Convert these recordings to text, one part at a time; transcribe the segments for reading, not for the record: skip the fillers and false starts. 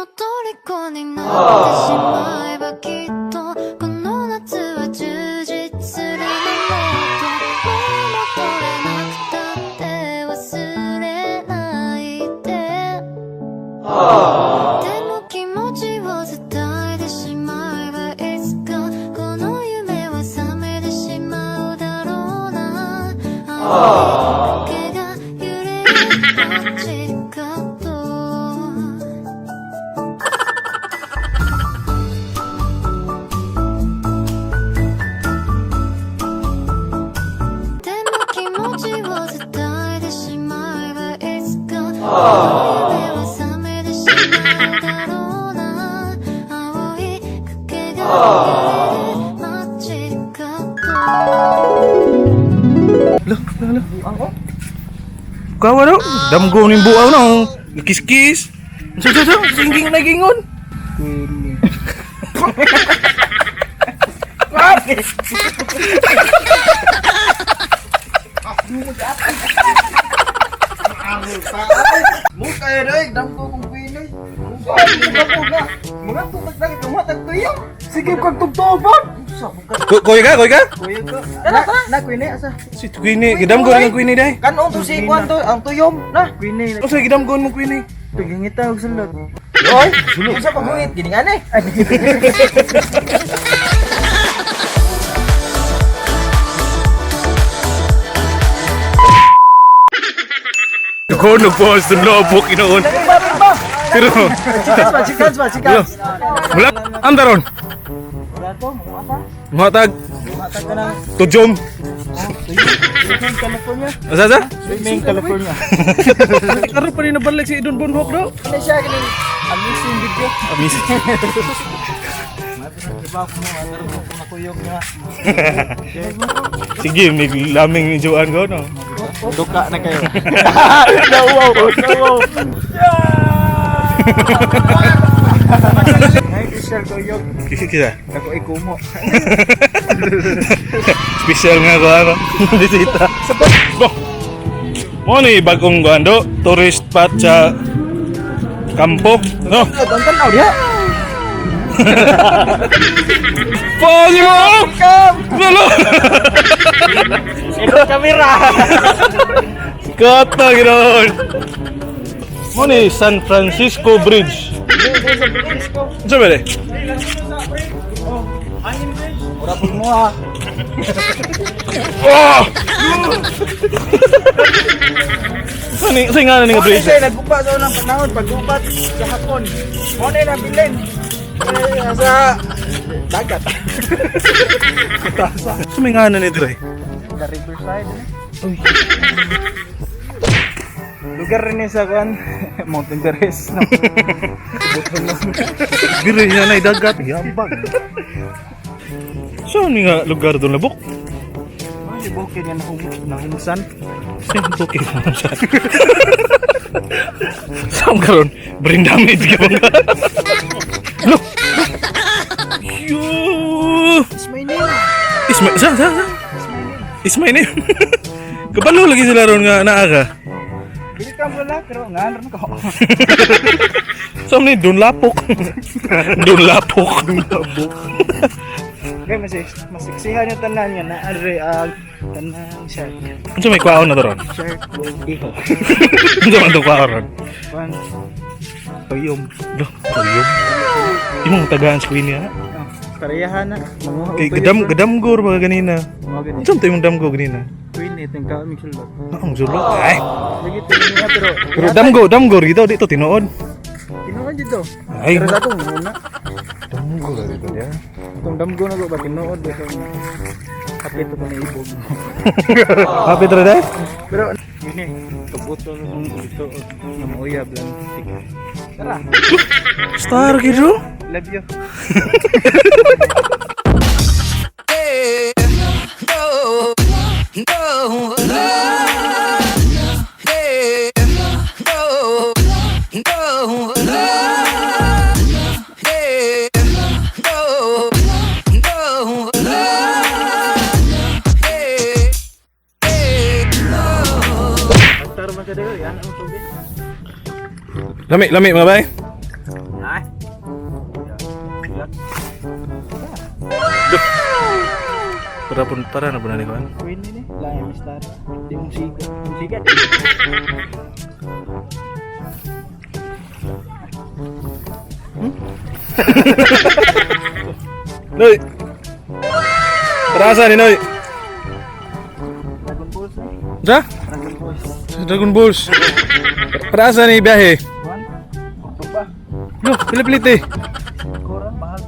の虜になってしまえばきっとこの夏は充実するの。もっともう戻れなくたって忘れないで。でも気持ちを伝えてしまえば、いつかこの夢は覚めてしまうだろうな。青い影が揺れる街角。でも気持ちを伝えてしまえば、いつかこの夢は覚めてしまうだろうな。青い影が揺れる街角。 Lah, lah, lah. Kawa do. Damgo ning buaw no. Kiss-kiss. So, so, so. Singing na gingon. Mo kaya dai damgo kong pinay. Mga tutag lang tumatag tuyo. Sige kag tugtuban. Kuya ka, kuya ka? Kuya ka. Na, na kuya asa. Si Queenie, gidamgo ng Queenie day. Kanon to si kuan to ang tuyom na. Kuya. Unsa gidamgon mo, Queenie? Pagingita og sulod. Oy, unsa pagungit gini ngani? Ko nagpost ng lobo kinoon. Pero Chikas ba, chikas ba, chikas. Wala andaron. Wala to, mga ata. Matag Matag ka na. tujom. Swimming California. Asa sa? Swimming California. Karon pa rin nabalik si Idon Bonhok do. Ano siya kini? Amazing video. Amazing. Diba ko mo ano ko nakuyog nga. Sige, may laming ni Joan ko no. Duka na kayo. Nauwaw, nauwaw. Ay, special kuyog. Kisa. Ako ay kumo. Special nga ko ano. Bisita. Bo. Mo ni bagong guando, tourist spot sa kampo, no? Tonton aw diha. Pwede mo! Lalo! Ito kamera. Kata ginoon. Mo ni San Francisco Bridge. Unsa ba de? Ora pud mo ah. Oh! Sani, sa nga ni nga Mo bridge? siya naggupa sa unang panahon paggupat sa hapon. Mo na nabilin. Eh, sa dagat. Sa may nga na ni dire? The riverside. Uy. Lugar rin sa kuan Mount Everest. No? Dire niya na dagat, yambag. Saan ni nga lugar doon labok? Di bukid nga nahumusan. Saan bukid na siya? Saan karon? Brain damage ka ba? Look! Yo! It's my name. Ismay, sa, sa, sa? It's my name. Kabalo lagi sila ron nga naa ka. Dili ka wala pero nga ron ko. Saan ni Don Lapok? Don Lapok. Don Lapok. Okay, mas masiksihan yung tanan nga na are ang tanang shark. Unsa may kwaon na to ron? Shark iho. Unsa man to kwaon ron? Kuan tuyom. Lo, tuyom. Imong tagaan sa Queenie ha? Oh, pareha na. Manguha og Kay tuyom. gadam gadamgor ba ganina? Mga gani. Unsa man to imong damgo ganina? Queen itong kaon mig sulod. Naong sulod. Ay. Lagi niya pero Pero damgo, damgo dito dito tinuod. Tinuod dito. Ay, Pero sa akong muna. damgo ka dito ya. Itong damgo na ko ba tinuod ba itong kapit ko na ibog. Happy ra dai? Pero yun eh, kabuto nung dito nga mauyab lang. Sige. Tara, Star gitu. love you. Tara man ka dayo, yan ang tubig. Lami, lami mga bay. Para pun para na po na ni kuan. Queen ni. Lain Miss. Di mong siga. Mong siga. Noy. Para asa ni Noy? Dragon Balls eh. Sa? Dragon Balls. Sa Dragon Balls. Para asa ni biyahe? One. Ito pa. Yo, pili-pilit eh. Kura, mahal.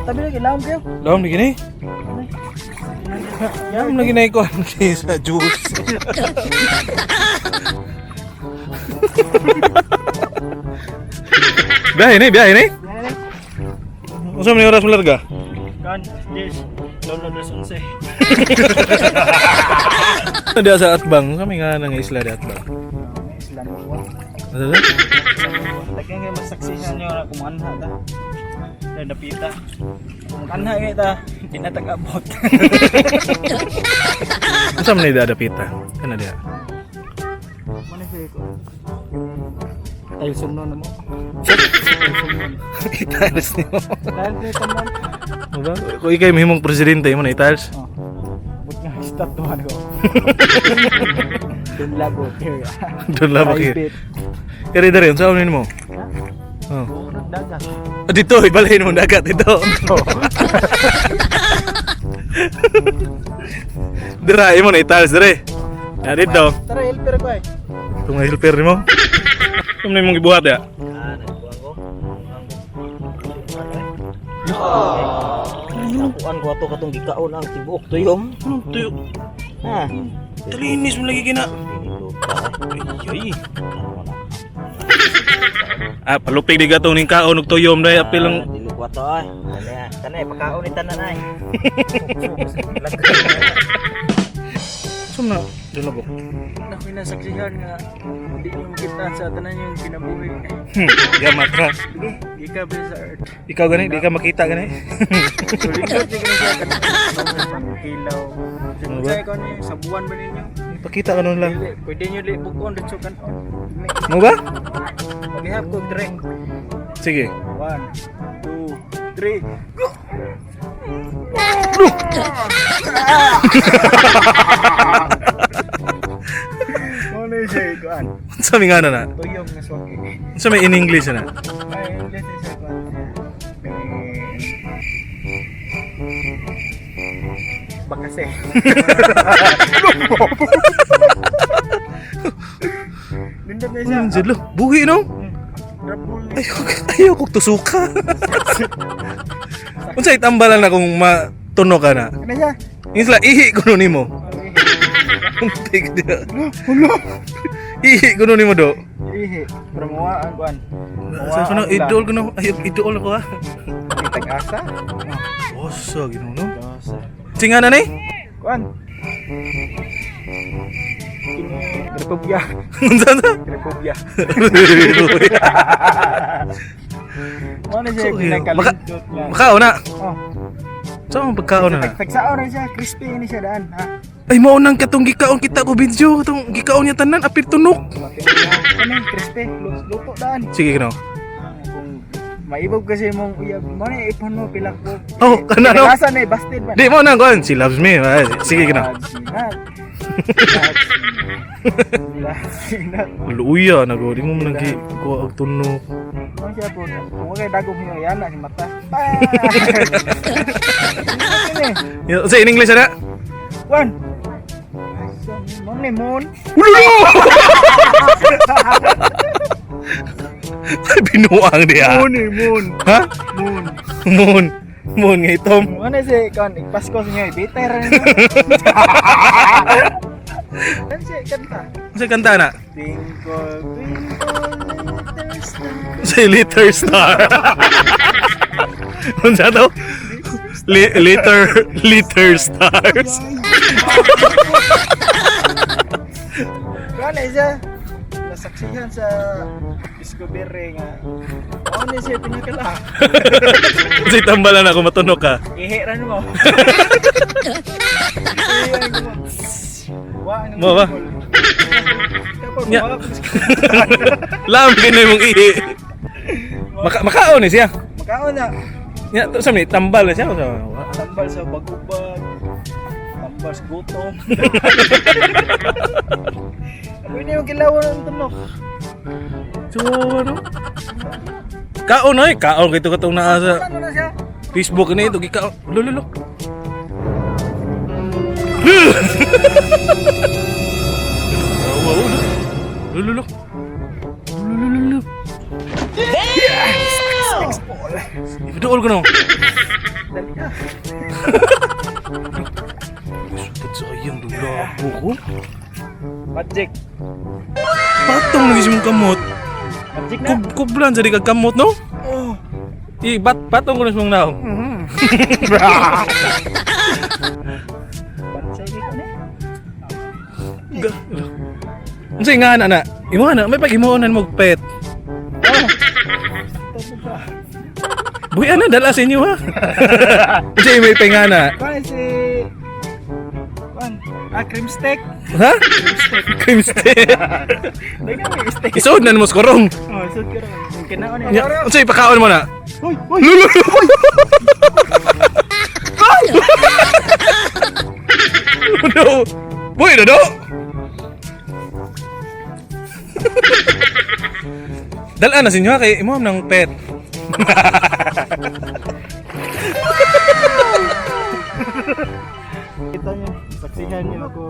Tabi lagi, laom kayo. Lawom ni gini. Lawom lagi na ikuan sa juice. Biyahe ni, biyahe ni. Unsa man ni oras mo larga? Kan, yes. Lolo dos onse. Diya sa Atbang, kami nga nang isla di Atbang. Islam mo. Ano ba? Lagyan kayo masaksihan nyo na kumanha ta. Na dapita. Kung anha kayo ta, tinatag-abot. Unsa man ni dadapita? Kana diya. Muna siya ko. Tayo sumno na mo. Italis nimo. Dahil kayo tanan. Ano ba? Kung ikay mahimong presidente mo na italis. Oh. But nga, stop tuhan ko. Don't labo. Here. Doon lang ba kayo? Private. Kaya dere, unsa man nimo? Oh. Bunod dagat. Ah, dito, ibalhin mo dagat dito. Dira, imo na italis dere. Ya dito. Tara, helper ko eh. Itong helper nimo. Ito na imong gibuhat ya. Ah, nagkuhan ko. Nakuan ko ato katong gikaon ang tibuok tuyom. Anong tuyo? Ha. Talinis mo lagi kina. Dili pa. Ay, ay. Ah, palupig di gatong ning kaon og tuyom dai apil ang Dili ko ato ay. Kanay, kanay pakaon ni tanan ay. Sum na dula bo. Naku, nasaksihan nga. Hindi mo makita sa tanan yung kinabuhi. Yamat ra. Sige, gika ba sa earth? Ikaw gani, di ka makita gani. So, likod siya ganun siya. Pangkilaw. Ano ba? Sa ko niyo, sa buwan ba ninyo? Pakita ka nun lang. Dili, pwede nyo li bukon dito kan. Mo ba? Pagihap ko drink. Sige. One, two, three. Go! Ano siya ikuan? Unsa may ngana na? Tuyong nga swaki. Unsa may in English na? Ay, English ni siya kuan. Bakase. Nindot na siya. Zedlo, buhi no? Drop Ayaw, ayaw kog tusuka. Unsa itambalan na kung matuno ka na? Ano siya? Insla ihi kuno nimo. Untik dia. Ihi kuno nimo do. Ihi. Pero muwa ang kuan. Sa kuno idol kuno, ayaw idol ako ah. Tag-asa. Osa Ginoo no. Singa na ni? Kuan. Repubya. Unsa na? Repubya. Ano siya So, pinakalindot nga. Makaon na. Oh. Sa akong pagkaon na. Tagsaon na siya, crispy ni siya daan ha. Ay mao nang katong gikaon kita ko video katong gikaon niya tanan apil tunok. Ano crispy, luto daan. Sige kino. Kung maibog kasi mong uyab, mo na ipon mo pilak ko. Oh, kana no. Asa na busted man. Di mo nang kuan, she loves me. Ah, sige kino. Sinat. Luya na go, di mo man nang kuha og tunok. Mo siya po, kung kay dagom hiyo yan na si mata. Pa! Sa in English ana? One. Mon ni mon. Ulo! Ay, binuang diya. Mon ni mon. Ha? Mon. Moon. Moon nga itom. Ano si kon Pasko sa inyo, bitter. Ano siya kanta? Sa kanta na? Twinkle, twinkle, little star. Sa Little Star. Unsa to? Little Stars. Kuan siya nasaksihan sa discovery nga. Ano siya pinakala? Sa tambalan ako matunok ka. Ihi ra mo. Ihi ra mo. Wa Mo ba? Tapos Nya. wa Lam kini mong ihi. Makaon ni siya. makaon na. Nya to sa ni tambal na siya. Sa Tambal sa bagubag. bas gutom. Ako ini yung kilawan ng tunok. Chihuahua no. Kaon ay, kaon kito katong naa sa Ano na siya? Facebook ni ito gikaon. Lo lo lo. Wow, lo. Lo lo lo. Lo lo lo lo. Damn! Ipaduol ko no. Dali na. Sugod sa iyang dulabo ko. Magic. Patong lagi mong kamot. Magic na. Kublan sa di kag kamot no? Oh. I bat patong ko na sa mong naong. Bansay ko na. Unsay nga na na? Imo na may pag-imuonan mo og pet. Oh. Buhi ana dala sa inyo ha. Unsay may pengana? Kuan si Kuan, cream steak. Ha? Cream steak. Daghan may steak. Isuod na nimo sa korong. Oh, sud ka ron. Kinaon ni. Nya, unsay pakaon mo na? Uy, uy. Lulo. No. Buhi na do. Dala na sa inyo ha kay imo ng pet. Kita niyo, saksihan niyo ako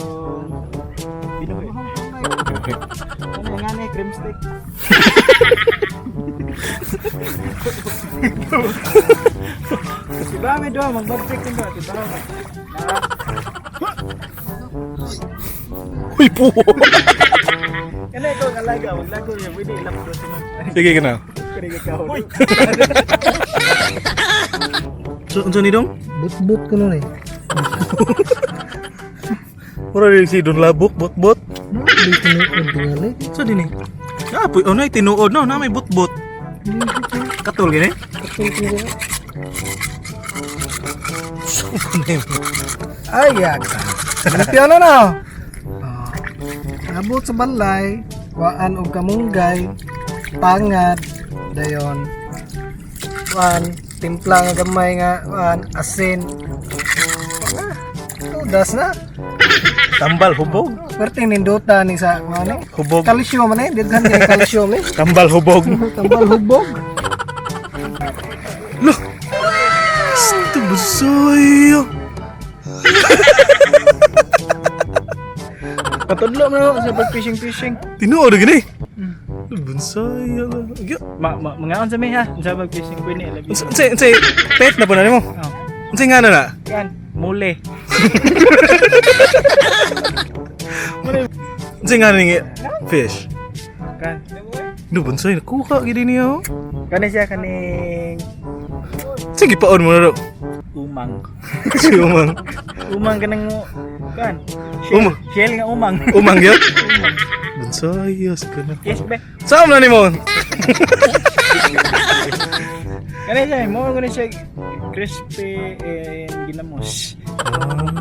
binuhi. Ano nga ni cream steak? Diba may doon, mag-budget ko ba? Diba? Uy po. Kana ikaw ang alaga, maglago niya, pwede ilap doon sa mga. Sige ka na. Kaya ikaw. Uy! So, unsa ni dong? But-but ko nun eh. Mura rin si Don Labok, bot-bot. No, di tinuod tingali. So din eh. Ah, puy, oh, nay, tinuod no, na may bot-bot. Katol gini? Katol ko na. So, kunim. Ay, yaka. Limpyo na na. Oh. Abot sa balay, waan og kamunggay, pangad, dayon. Kuan, timpla nga gamay nga, kuan, asin. Ah, tudas na. Tambal hubog. Perting nindota ni sa kuan eh. Hubog. Calcium man eh, daghan kay calcium eh. Tambal hubog. Tambal hubog. Loh. Ito busoy. Patudlo mo na sa pag-fishing-fishing. Tinuod gini. Bunsay. Gyo. Ma, ma, mangaon sa mi ha. Sa pag-fishing ko ni labi. Unsa unsa pet na po na nimo? Oh. Unsa nga na na? Kan, mule. Unsa nga ni fish? Kan. No bunsay nakuha gid niya. Oh. Kani siya kaning Sige paon mo na do. Umang. Si umang. Umang kanang kan. Shell, Umang. Shell nga umang. Umang gyud. Bunsay sa kana. Yes be. Saan na nimo? Kani siya mo kani siya crispy and ginamos. Ah.